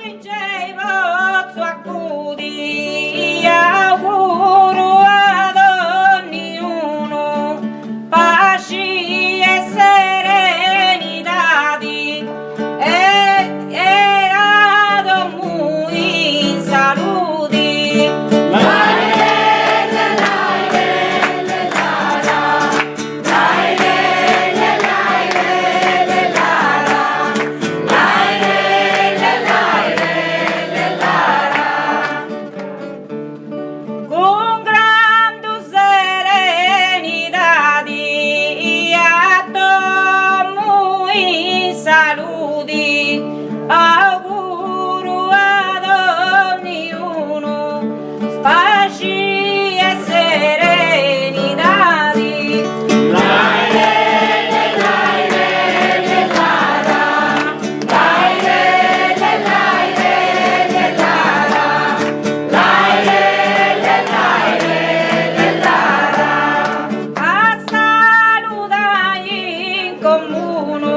Gei potzu acudi, auguru a donniunu paxi e serenidadi e a domu in saludi. Cun grandu serenidadi a domu in saludi auguru a donniunu paxi e serenidadi. A saludai in comunu.